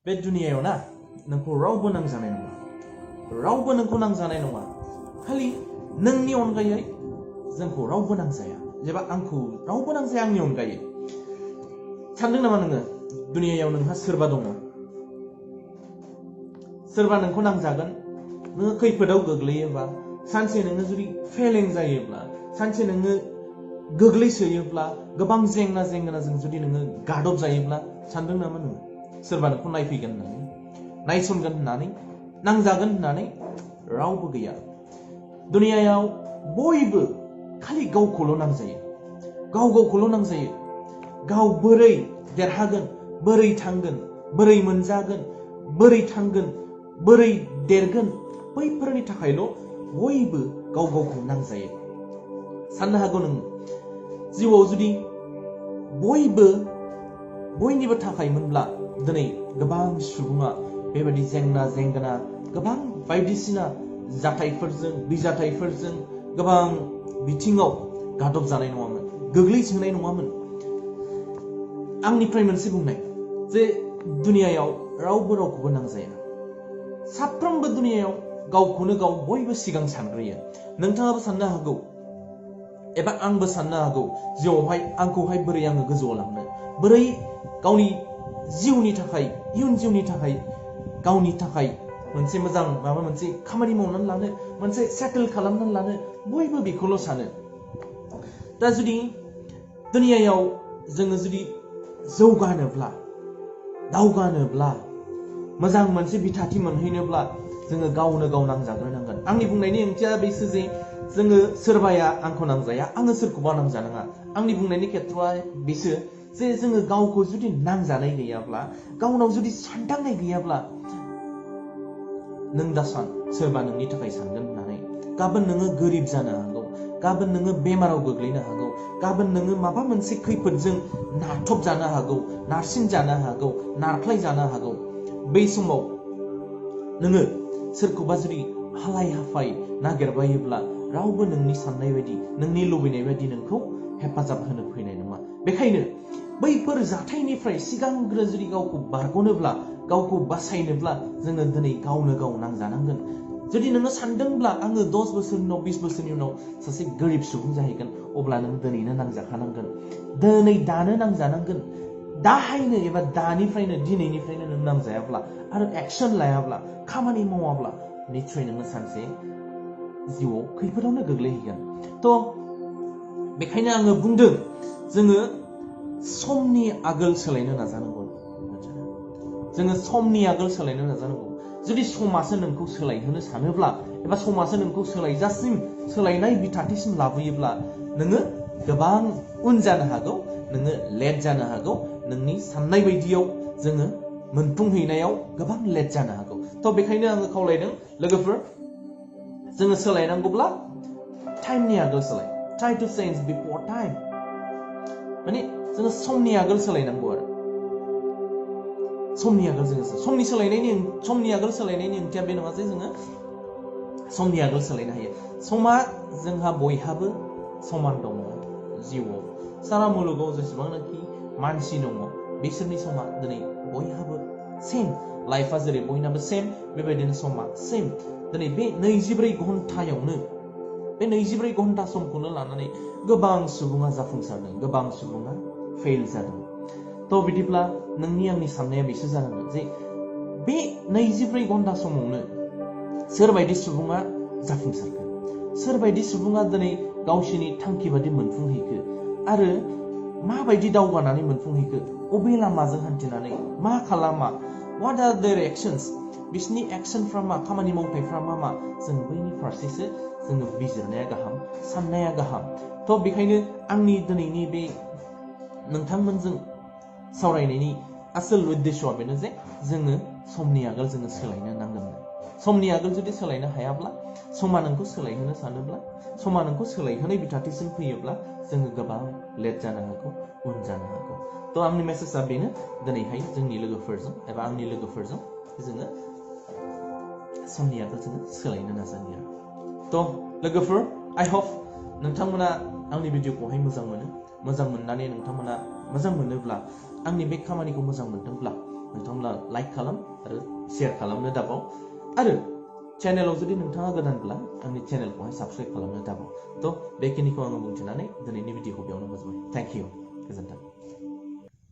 बे दुनियायाव ना नोंखौ रावबो नांजानाय नङा रावबो नोंखौ नांजानाय नङा खालि नोंनि अनगायै जोंखौ रावबो नांजाया जेबा आंखौ रावबो नांजाया आंनि अनगायै सानदों नामा नोङो दुनियायाव नोंहा सोरबा दङ सोरबा नोंखौ नांजागोन नोङो खैफोदाव गोग्लैयोबा सानसे नोङो जुदि फेलें जायोब्ला सानसे नोङो गोग्लैसोयोब्ला गोबां जेंनाजों जुदि नोङो गादब जायोब्ला सानदों नामा नोङो सोरबा नोंखौ नायफैगोन होननानै नायसनगोन होननानै नांजागोन होननानै रावबो गैया दुनियायाव बयबो खालि गावखौल' नांजायो गावखौल' नांजायो गाव बोरै देरहागोन बोरै थांगोन बोरै मोनजागोन बोरै थांगोन बोरै देरगोन बैफोरनि थाखायल' बयबो गावखौ नांजायो साननो हागौ नों जिउआव जुदि बयबो बयनिबो थाखायमोनब्ला दिनै गोबां सुबुङा बेबायदि जेंना गोबां बायदिसिना जाथायफोरजों बिजाथायफोरजों गोबां बिथिङाव गादब जानाय नङामोन गोग्लैसोनाय नङामोन आंनिफ्राय मोनसे बुंनाय जे दुनियायाव रावबो रावखौबो नांजाया साफ्रोमबो दुनियायाव गावखौनो गाव बयबो सिगां सानग्रोयो नोंथाङाबो साननो हागौ एबा आंबो साननो हागौ जिउआवहाय आंखौहाय बोरै आङो गोजौआव लांनो बोरै गावनि जिउनि थाखाय इयुन जिउनि थाखाय गावनि थाखाय मोनसे मोजां माबा मोनसे खामानि मावनानै लानो मोनसे सेटल खालामनानै लानो बयबो बेखौल' सानो दा जुदि दुनियायाव जोङो जुदि जौगानोब्ला दावगानोब्ला मोजां मोनसे बिथाथि मोनहैनोब्ला जोङो गावनो गाव नांजाग्रोनांगोन आंनि बुंनायनि ओंथिया बेसो जे जोङो सोरबाया आंखौ नांजाया आङो सोरखौबा नांजानाङा आंनि बुंनायनि खेथ्रआ बेसो जे जोङो गावखौ जुदि नांजानाय गैयाब्ला गावनाव जुदि सानदांनाय गैयाब्ला नों दा सान सोरबा नोंनि थाखाय सानगोन होननानै गाबोन नोङो गोरिब जानो हागौ गाबोन नोङो बेमाराव गोग्लैनो हागौ गाबोन नोङो माबा मोनसे खैफोदजों नारथब जानो हागौ नारसिन जानो हागौ नारख्लाय जानो हागौ बै समाव नोङो सोरखौबा जुदि हालाय हाफाय नागिरबायोब्ला रावबो नोंनि साननाय बायदि नोंनि लुबैनाय बायदि नोंखौ हेफाजाब होनो फैनाय नङा बेखायनो बैफोर जाथायनिफ्राय सिगांग्रो जुदि गावखौ बारग'नोब्ला गावखौ बासायनोब्ला जोङो दिनै गावनो गाव नांजानांगोन जुदि नोङो सानदोंब्ला आङो 10 बोसोरनि उनाव 20 बोसोरनि उनाव सासे गोरिब सुबुं जाहैगोन अब्ला नों दिनैनो नांजाखानांगोन दानो नांजानांगोन दाहायनो एबा दानिफ्रायनो दिनैनिफ्रायनो नों नांजायाब्ला आरो एक्सन लायाब्ला खामानि मावाब्ला निश्चय नोङो सानसे जिउआव खैफोदावनो गोग्लैहैगोन थ' बेखायनो आङो बुंदों जोङो समनि आगोल सोलायनो नाजानांगौ जोङो समनि आगोल सोलायनो नाजानांगौ जुदि समासो नोंखौ सोलायहोनो सानोब्ला एबा समासो नोंखौ सोलायजासिम सोलायनाय बिथाथिसिम लाबोयोब्ला नोङो गोबां उन जानो हागौ नोङो लेट जानो हागौ नोंनि साननाय बायदियाव जोङो मोनफुंहैनायाव गोबां लेट जानो हागौ थ' बेखायनो आङो खावलायदों लोगोफोर जोङो सोलायनांगौब्ला टाइमनि आगोल सोलाय ट्राइ टु चेन्ज बिफोर टाइम माने जोङो समनि आगोल सोलायनांगौ आरो समनि आगोल जोङो समनि आगोल सोलायनायनि ओंथिया बे नङा जे जोङो समनि आगोल सोलायनो हायो समा जोंहा बयहाबो समान दङ जिउआव सारा मुलुगाव जेसेबांनाखि मानसि दङ बिसोरनि समा दिनै बयहाबो सेम लाइफआ जेरै बयनाबो सेम बेबायदिनो समा सेम दिनै बे 24 घन्टायावनो बे 24 घन्टा समखौनो लानानै गोबां सुबुङा जाफुंसारदों गोबां सुबुङा फेल जादों थ' बिदिब्ला नोंनि आंनि साननाया बेसो जानांगोन जे बे 24 घन्टा समावनो सोरबायदि सुबुङा जाफुंसारखो सोरबायदि सुबुङा दिनै गावसोरनि थांखि बादि मोनफुंहैखो आरो माबायदि दावगानानै मोनफुंहैखो अबे लामाजों हान्थिनानै मा खालामा what are their actions बिसोरनि एक्शनफ्रा मा खामानि मावथायफ्रा मा जों बैनि फारसेसो जोङो बिजिरनाया गाहाम साननाया गाहाम थ' बेखायनो आंनि दिनैनि बे नोंथांमोनजों सावरायनायनि आसोल उद्देश्यआ बेनो जे जोङो समनि आगोल जोङो सोलायनो नांगोन समनि आगोल जुदि सोलायनो हायाब्ला समा नोंखौ सोलायहोनो सानोब्ला समा नोंखौ सोलायहोनाय बिथाथिसिम फैयोब्ला जोङो गोबां लेट जानो हागौ उन जानो हागौ थ' आंनि मेसेजआ बेनो दिनैहाय जोंनि लोगोफोरजों एबा आंनि लोगोफोरजों जोङो समनि आगोल जोङो सोलायनो नाजायो थ' लोगोफोर आइ होप नोंथांमोना आंनि भिडिअखौहाय मोजां मोनो मोजां मोननानै नोंथांमोना मोजां मोनोब्ला आंनि बे खामानिखौ मोजां मोनदोंब्ला नोंथांमोना लाइक खालाम आरो शेयार खालामनो दाबाव आरो चेनेलाव जुदि नोंथाङा गोदानब्ला आंनि चेनेलखौहाय साबस्क्राइब खालामनो दाबाव थ' बेखिनिखौ आङो बुंथिनानै दिनैनि भिडिअखौ बेयावनो फोजोबबाय थेंक इउ गोजोन्थों